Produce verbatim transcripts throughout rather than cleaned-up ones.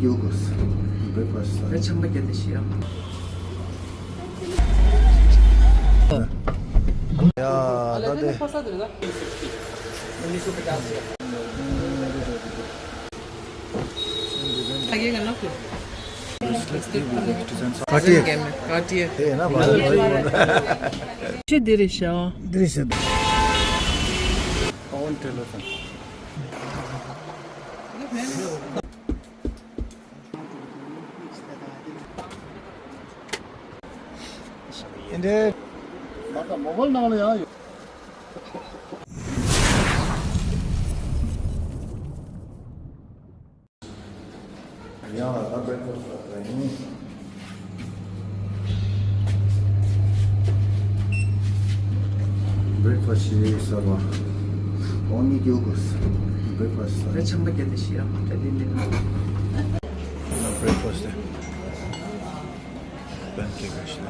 Yogurts, breakfast. ད་ཆམ་པ་བརྒྱབ་སྟེ་ཤི་ཡ། ཡ་ད་དེ། काटिए। काटिए। ཁྱེད་འདི་རེད་ཤག་འདི་རེད་ཤག་འདི་མ་ད་མོ་བལ་ནང་ལ་ཡང་ཡོད། ཡང་ལ་ད་བེད་ཁོ་ས་ཡིན། Breakfast ཞིག་ཟ་བ། Only yogurts. Breakfast ཟ། ད་ཆམ་པ་བརྒྱབ་སྟེ་ཤི་ཡ། ད་དེ་ནས། Breakfast དེ། Pancake ཞིག་ལ།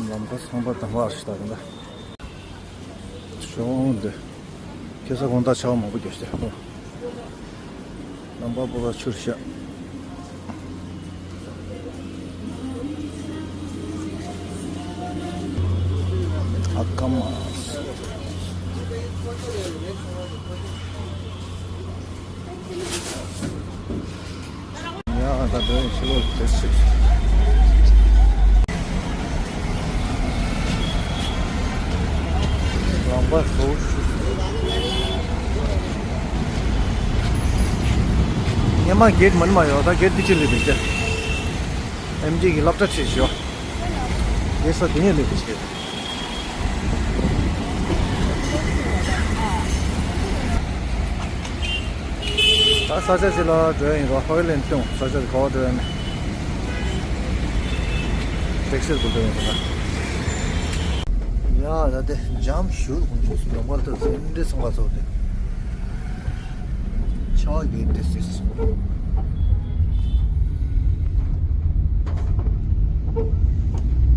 ལམ་ཁ་ཚང་པ་དང་བར་ཞིག་ད་ག་ད། ཤོང་འདི། ཁེ་ས་དགོང་དག་ཆར་པ་མང་པོ་རྒྱག་ཤག་ལམ་ཁ་སྤོ་ལོ་ཆུར་ཤག་ཨ་ཀ་མ། ཡ་ད་དོན་ཕྱི་ལོགས་དེ་ཞིག་ལམ་པ་ཧོ། སྔོན་མ་གེ་ཊི་མ་ནི་མ་ཡོད། ད་གེ་ཊི་དེ་ཅི་ལས་དེ་ཅི། ཨེམ་ཆི་གི་སློབ་གྲྭ་ཁྲིད་ཞོ། དེ་ས་དེ་ནས་ལས་དེ་ཅི། ད་ས་ཆ་ཞིག་ལ་འགྲོ་ཡ་ཡིན་རོ། ཧོ་ཡི་ལན་ཏུང་ས་ཆ་ག་བ་འགྲོ་ཡ་མེད། ཊེག་སི་བུ་འགྲོ་ཡ་ཡིན་རོ། ཡ་ད་དེ་འཇམ་ཞུ་གུང་ཆུ་སུ་ལོང་བར་ཐོབ་སེ་འདྲེ་སོང་བ་ཚོ་དེ་ཆ་གི་དེ་སིས།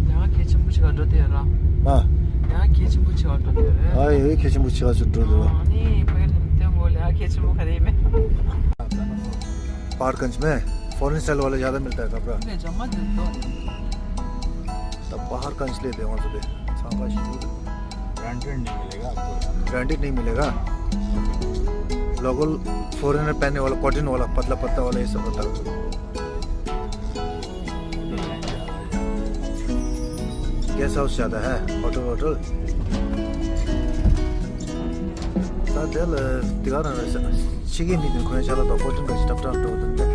ཡང་གལ་ཆེན་པོ་ཞིག་ལ་འགྲོ་དེ་ར། ཨ། ཡང་གལ་ཆེན་པོ་ཆེ་བ་འགྲོ་དེ་རེད། ཨ་ཡོད་གལ་ཆེན་པོ་ཆེ་བ་ཚོ་འགྲོ་དེ་ར། ཨ་ནི་བོད་ལ་མི་སྟོན་གོ་ལ་ཡང་གལ་ཆེན་པོ་ག་རེ་མེད། बाहर गंज में फॉरेन स्टाइल वाले ज़्यादा मिलता है कपड़ा। मैं जमा दे दो। तब बाहर गंज ले दे वहाँ से दे। सांबा शूज। ब्रांडेड नहीं मिलेगा आपको। ब्रांडेड नहीं मिलेगा। लोकल फॉरेनर पहनने वाला कॉटन वाला पतला पत्ता वाला ये सब होता है। गेस्ट हाउस ज़्यादा है, होटल वोटल। ད་དེ་ལ་དེ་ག་རང་རེད་ཟེར་ན། ཕྱི་རྒྱལ་མི་དེ་ཁོའི་ཆ་ལ་ད་ཀོ་ཊན་ག་ཞིག་ཏབ་ཏབ་འགྲོ་དུས་དེ་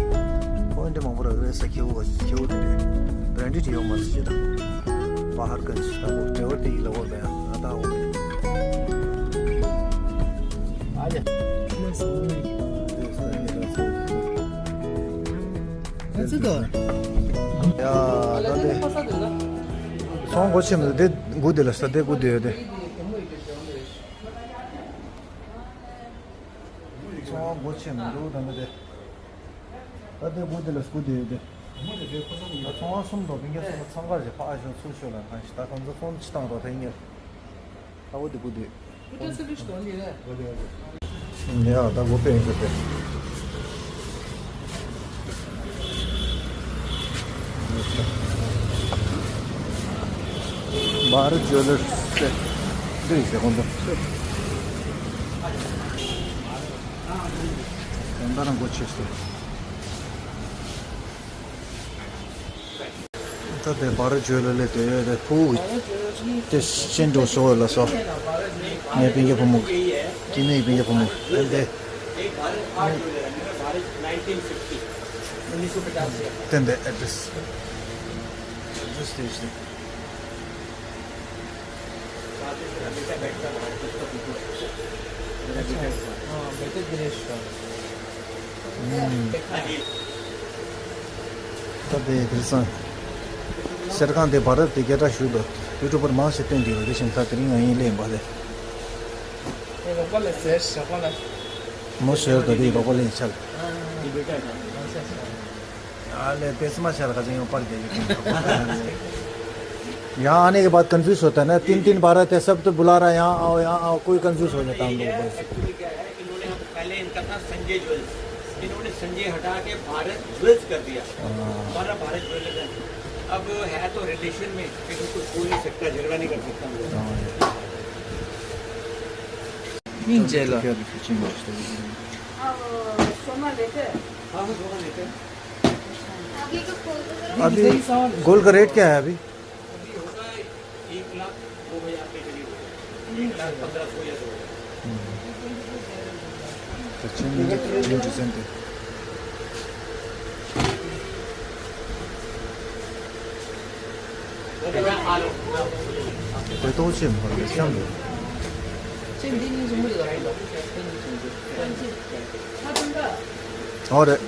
ཁོའི་འདི་མང་པོ་རག་རེད་ཟེར། ཁེའུ་ག་ཁེའུ་དེ་འདྲ་བྷ་རན་ཌེཌ་ཡོད་མ་ཟེར་ཅེ་ད། བྷ་ཧར་ག་ཞིག་ད་ཀོ་ཌེ་ཝར་དེ་ཡི་ལ་བོར་ག་ཡང་ང་ད་འོ། ཨ་ཡ། ཡ་ད་དེ་སོང་གོ་ཆེ་མི་དེ་དགུ་དེ་ལ་ས་དེ་དགུ་དེ་ཡོད་དེ། ཚོང་བ་སྒོ་ཕྱེ་མི་འདུག་ད་ནི་དེ། ད་ལྟའི་སྒོ་དེ་ལ་སྒོ་དེ་ཡོད་དེ། ད་ཚོང་བ་གསུམ་དང་སྤུན་ཀྱག་གསུམ་ལ་འཚང་ཁ་རེ་ཕ་ཨ་ཞོ་ཚུར་ཤོད་ལ་གང་ཞིག་ད་གང་ཚོ་ཚོང་ཅི་བཏང་རོགས་ད་ཡིན་ངེར། ད་འོ་དེ་སྒོ་དེ། ཡ་ད་སྒོ་པས་ཡིན་ཟེར་ཏེ། भारत ज्वेलर्स से। འདི་ཡིན་ཟེར་ཁོང་ཚོ། ད་ལྟ་རང་སྒོ་ཕྱེ་སོང་། ད་དེ་བྷ་ར་ཇུ་ལ་ལེ་དེ་དེ་ཕུ་དེ་ཤེན་ཏུ་སོ་ལ་སོ། ངའི་སྤུན་ཀྱག་བུ་མོ། ཀི་མེའི་སྤུན་ཀྱག་བུ་མོ། ཨེ་དེ། དེ་འདི་ཨེ་ཌི་རེ་སི། ཨེ་ཌི་རེ་སི་དེ་ཞིག་ད་དེ་དེ་སང་། ཤར་ཁང་དེ་བར་དེ་སྐད་གྲགས་ཞུ་དོ། ཡུ་ཊུབ་པར་མང་ཞིག་བསྟན་དེ་ཡོད་དེ་བཞིན་ད་དེ་རིང་ང་ཡིན་ལེན་པ་དེ། མོ་ཤེར་ད་དེ་རོགས་པ་ལེན་ཆལ། ཨ་ལེ་དེ་སི་མ་ཤར་ཁ་ཅན་ཡང་པར་རྒྱག་ཡོད། यहाँ आने के बाद कंफ्यूज होता है ना, तीन तीन बारह थे, सब तो बुला रहा है, यहाँ आओ, यहाँ आओ, कोई कंफ्यूज हो जाता है हम लोग बस। पहले इनका था संजय ज्वेल्स, इन्होंने संजय हटा के भारत ज्वेल्स कर दिया। हाँ। हमारा भारत ज्वेल्स है। अब है तो रिलेशन में, लेकिन कुछ बोल नहीं सकता, झगड़ा नहीं कर सकता हम लोग। हाँ। ཉིན་རྗེས་ལ། हाँ, वो सोना लेते हैं। हाँ, हाँ, सोना लेते हैं। अभी गोल्ड का रेट क्या है अभी? अभी होगा एक लाख दो हज़ार के करीब होगा। एक लाख पन्द्रह सौ या दो हज़ार। ད་ཅི་ནས་ཉིན་རྗེས་ཟིན་ཏེ། དེ་ཏོག་ཅེས་མ་རེད་སམ་རེད། ཨོ་རེད།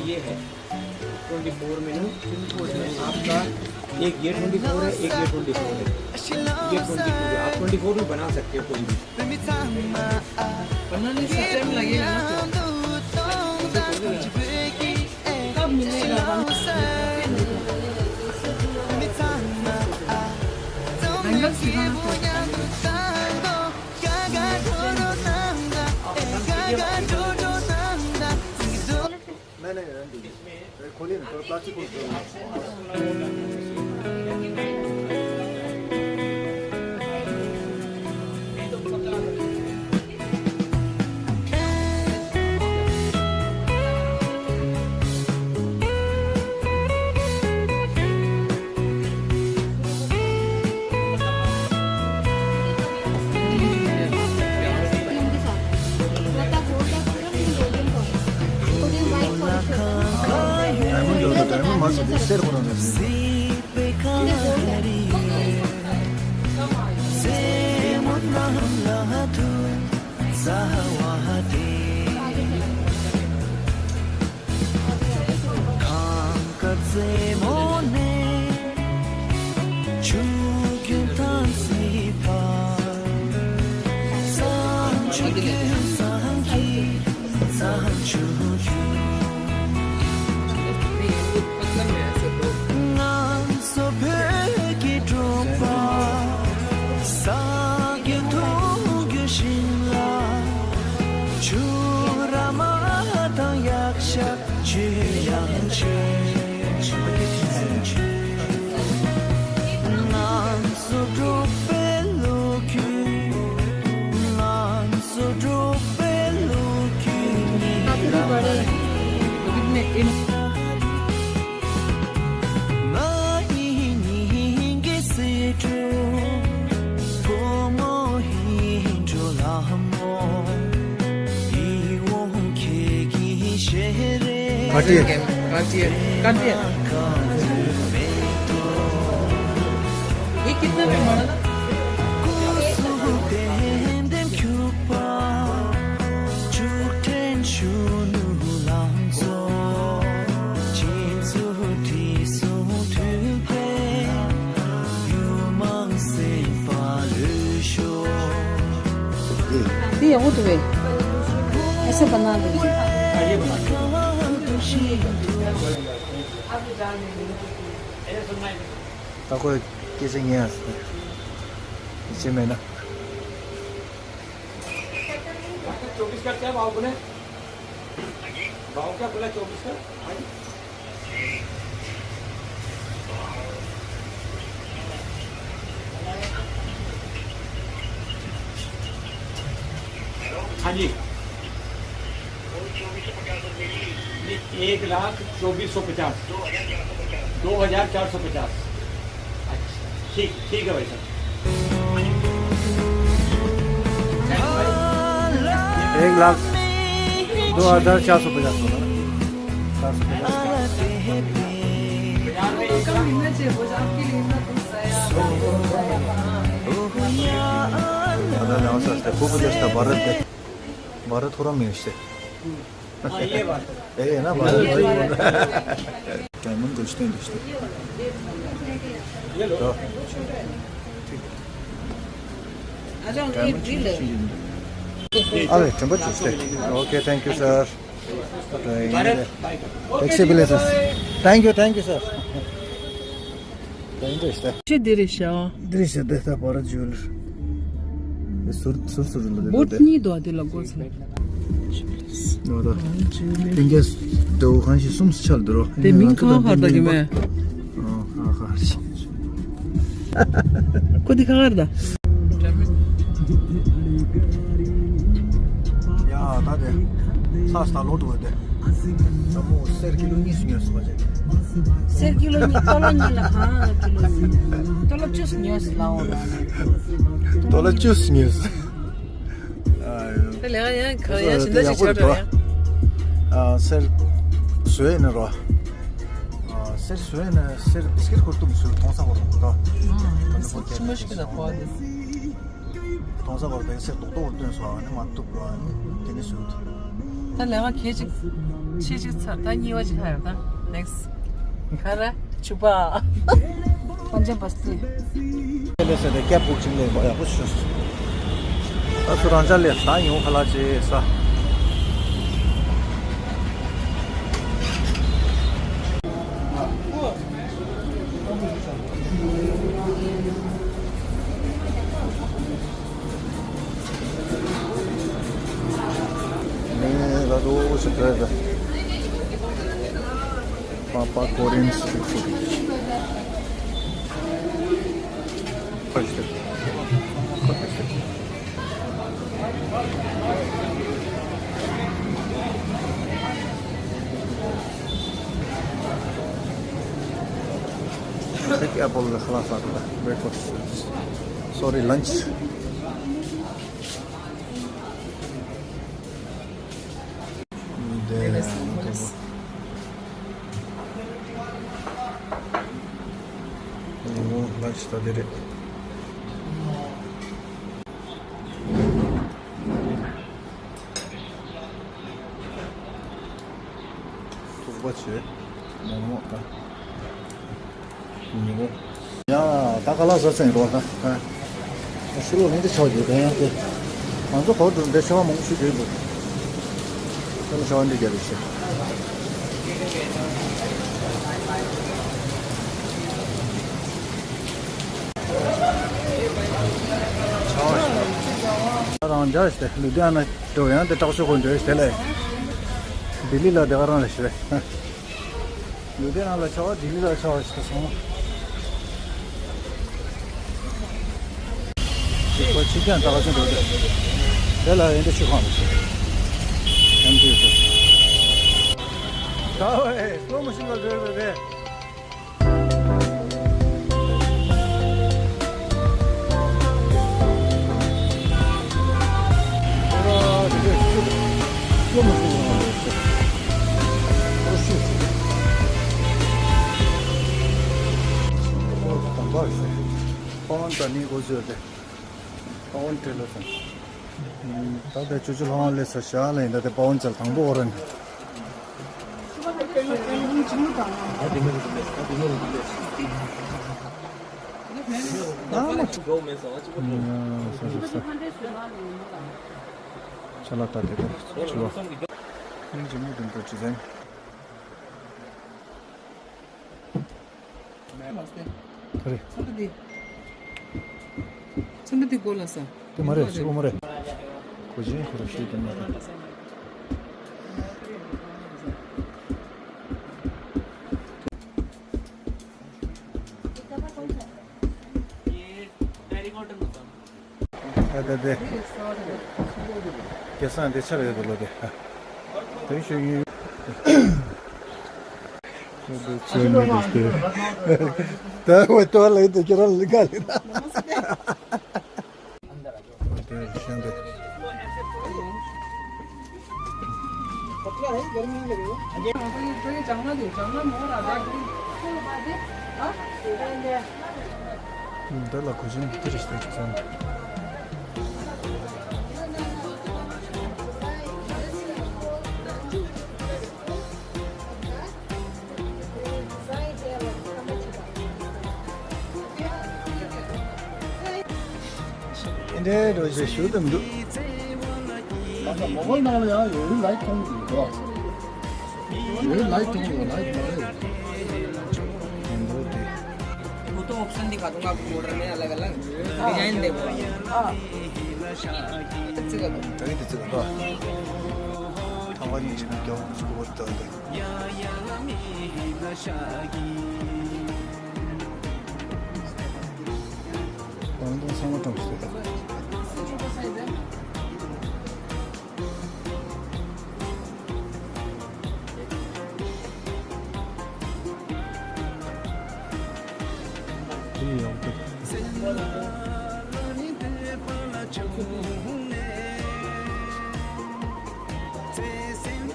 ये है ट्वेंटी फोर में ना, आपका एक ये ट्वेंटी फोर है, एक ये ट्वेंटी फोर है, ये ट्वेंटी फोर है। आप ट्वेंटी फोर भी बना सकते हो कोई भी। बनाने से टाइम लगेगा ना। कब मिलेगा? बैंगल्स दिखाना पड़ता है। नहीं, नहीं, रहने दीजिए। अरे, खोलिए ना, थोड़ा प्लास्टिक खोल दो। डायमंड जो होता है, डायमंड मार सकते हैं, शेयर करो ना। काटिए। काटिए, काटिए। ये कितना में मारा ना? འདི་ཡག་པོ་འདུག་གས། ऐसे बना दो। ད་ཁོས་སྐད་ཆ་ཉན་ཡ་ཟེར། ཡིད་ཆེས་མེད་ན། भाव क्या बोला चौबीस का? हाँ जी। हाँ जी। नहीं, एक लाख चौबीस सौ पचास। दो हजार चार सौ पचास। अच्छा, ठीक, ठीक है भाई साहब। एक लाख दो हजार चार सौ पचास होगा ना? चार सौ पचास। दादा, नाम से हंसते, खूब गुजरता, भारत दे, भारत थोड़ा में हंसते। हाँ, ये बात है। ए, है ना, भारत थोड़ा। डायमंड दोस्ते हैं, दोस्ते। ये लो। तो, ठीक है। अच्छा, ये डायमंड बिल है। चीज़ है। ཨ་ལེ་དྲན་པ་བྱུང་སྟེ། Okay, thank you, sir. Taxi bill, sir. Thank you, thank you, sir. ཅི་འདི་རེད་ཤག་འདི་རེད་ཤག་འདི་ད་བར་ཇུ་ལར། ཟུར་ཟུར་ཟུར་ལ་འདི་འདུག་སྟེ། བོད་གཉིས་འདུག་འདི་ལ་སྒོ་ཚང་། འོ་ད། ཏིང་ཀེ་ཟླ་བ་གང་ཞིག་གསུམ་ཆགས་འདུག་རོ། དེ་མིང་གང་ཧར་ད་གི་མེད། ཨོ་ཧ་ཧ། ཁོ་འདི་གང་ཧར་ད། ཡ་ད་དེ། ཚ་སྟ་ལོ་འདུག་དེ། ས་མོ་གསེར་ཀི་ལོ་གཉིས་སུ་ཉོས་སོང་བ་ཅེ། གསེར་ཀི་ལོ་གཉིས་ཏོ་ལོ་གཉིས་ལ་གང་ཀི་ལོ་གཉིས། ཏོ་ལོ་བཅུ་སུ་ཉོས་སོང་ལ་འོ་ལ། ཏོ་ལོ་བཅུ་སུ་ཉོས་སོང་། ཨ་ཡོ། དེ་ལས་ཡང་གང་ཡང་ཞིམ་ད་ཞིག་ཆགས་འགྲོ་ཡ། ཨ་གསེར་བཟོས་ནི་རོ། ཨ་གསེར་བཟོས་ནི་གསེར་བི་སྐིར་ཁོར་ཏུམ་བཟོས་མཐོང་ས་བོ་རོ་ཏོ། ཨ་གསེར་ཆི་མོ་ཞིག་གི་ད་གོ་བ་དེ། མཐོང་ས་བར་དེ་སེ་རྡོག་རྡོག་བཏོན་སོང་ཨ་ནི་མ་བཏུབ་རོ་ཨ་ནི་དེ་ནི་སུ། ད་ལས་ཀ་གལ་ཅིག་ཕྱི་ཅིག་ཚར་ད་གཉིས་པ་ཅིག་ལྷག་ཡོད་ད་next ག་ར་ཆུ་པ། པན་ཇབ་བ་སྟི། ལས་སེ་དེ་ཀེབ་བུག་ཅིག་ལས་པ་ཡག་པོ་ཞུ། ད་སུ་རང་ཅག་ལས་ད་ཡོང་ཁ་ལག་ཅེས་ས། ནས་ལ་དོ་ཞིག་བྲོས་ཏེ། པ་པ་ཀོ་རི་ཡན་སི་ཊི་རིཊ་ཕུཌ། ཁ་ཤས། ཁ་ཤས། Big apple ལ་ཁ་ལག་ཟ་དགོས། Breakfast. Sorry, lunch. འདི་ལ་ཤི་ད་འདི་རེད། ཐུག་པ་བྱེད། མོག་མོག་དང་། ཉིན་མོ། ཡ། ད་ཁ་ལག་ཟ་ཚན་རོ་ད། ད་ཕྱི་ལོགས་ལ་འདི་ཆགས་ཡོད་དེ་ཡང་དེ། ང་ཚོ་གོ་འགྲོ་འདི་ཆ་བ་མང་ཤོས་དེ་འདུག་ད་ནི་ཆ་བ་འདི་རྒྱབ་རེད་ཤག་ཆ་བ་ཞིག་ད་རང་འཇགས་ཤིག་ལུ་དེ་ཨ་ན་འགྲོ་ཡང་དེ་སྟག་ཤོག་གོ་འདྲ་ཞིག་དེ་ལས། ལྡི་ལི་ལ་དེ་ག་རང་ལ་ཞིག་རེད། ལུས་རྟེན་ནང་ལ་ཆ་བ་ལྡི་ལི་ལ་ཆ་བ་ཞིག་སོང་། ཁོ་ཕྱི་རྒྱང་ད་ག་ཚོད་འགྲོ་དེ། དེ་ལ་ཡིན་དེ་ཆུ་ཁང་རེད། ཡང་དུས་དེ། ད་བས་སློ་མོ་ཤིན་ལ་འགྲོ་རེད་པས། པ་ཝན་ད་ནི་གོ་ཟེར་ཏེ། པ་ཝན་ཏྲེ་ལོ་སོང་། ད་ལྟ་ཅོ་ཅོ་ལྷ་དབང་ལས་ས་ཞག་ལ་ཡིན་ད་ལྟ་པ་ཝན་ཙལ་དང་པོ་འོ་ར་ནི། ཨ་མ། ཨ་ས་ས་ས། ཅ་ལག་ད་དེ་ག་ཅི་བ། ཁྱིམ་གྱི་མི་དུམ་པོ་ཅི་ཟེར། ག་རེ། ཚོན་པ་འདི། ཚོན་པ་འདི་གོ་ལ་ས། དེ་མ་རེད་ཞུ་གོ་མ་རེད། གོ་ཆེན་ཁོ་ར་ཞུ་དེ་མ་རེད། ཨ་ད་དེ། སྐལ་བཟང་དེ་ཆར་ཡོད་དོ་ལོ་དེ། དེ་ཤོད་ཡིན། ད་འོ་ཏོ་ལེ་དེ་ཁྱེད་རང་ལི་ག་ལི་ད། དེ་ཤན་དེ། འདི་ལ་གོ་ཆེན་འདི་རེ་ཞིག་ཙམ། འདི་འདྲའི་འགྲོ་ཞེས་ཞུ་དུ་མི་འདུག मोबाइल ནང་ལ་ཡང་ཡོད་རེད། ལའིབ་མཐོང་གི་འདུག་གོ། ཡོད་རེད། ལའིབ་མཐོང་གི་འདུག་ལའིབ་མ་རེད། ཡིན་འདུག་དེ། वो तो ऑप्शन दिखा दूंगा आपको, मोटर में अलग अलग डिजाइन देखो। ད་གིན་དེ་ཚིག་ག་ད། ཐང་བ་ཡིན་ཕྱིན་རྒྱ་བོ་སྐུ་བོར་ད་དེ། ད་ང་ཚང་མ་གྲོངས་སོང་། དེ་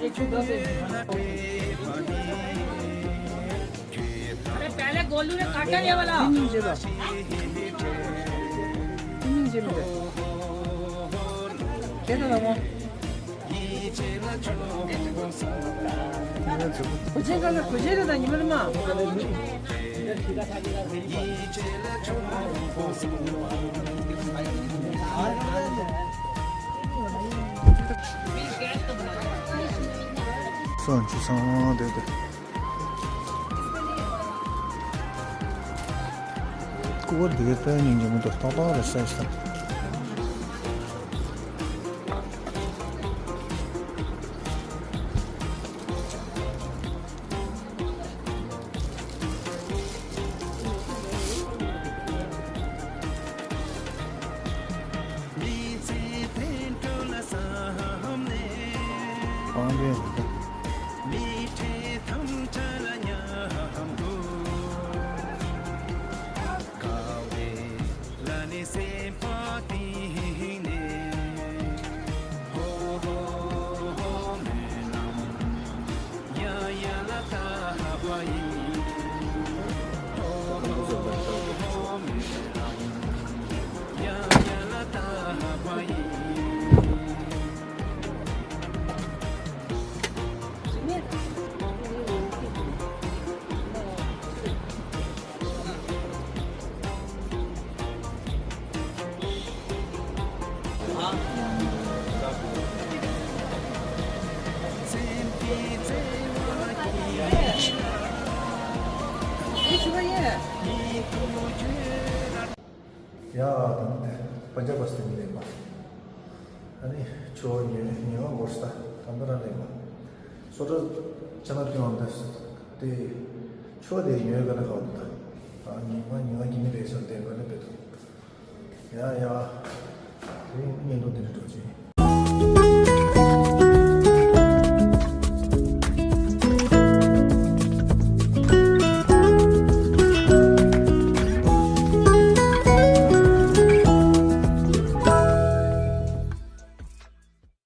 ཡག་པོ་འདུག अरे पहले गोलू ने काटा ये वाला। तीन इंच लो। तीन इंच लो। क्या था वो? कुछ नहीं करना, कुछ नहीं करना, नहीं मरना। ཚོན་ཆུ་ཚང་དེ་དེ། ཀུ་བར་དེ་གའི་དཔལ་སྙིང་རྗེ་མོ་དང་ཏག་ཏག་རེད་ཤག་ཤག་ཁང་པའི་རི་དྭགས། ཡ། ད་ནི་དེ་པན་ཇབ་བ་སི་ལེན་པ། ཨ་ནི་ཆུ་བོ་ཉེ་ཉེ་བ་འགོར་ས་ད་འདི་ར་ལེན་པ། སོ་ཏྲ་ཅ་ན་ཏི་ཡོང་དེ་དེ་ཆུ་བོ་དེ་ཉེ་བའི་ཀ་ན་ཁ་བ་འདུག་ད་ཉི་མ་ཉི་མ་གི་མི་རེ་ཤང་དེ་འགོར་ནས་བེད་འདུག་ཡ་ཡ། དེ་བརྙན་ཐུང་དེ་འདྲ་འགྲོ་ཅིང་།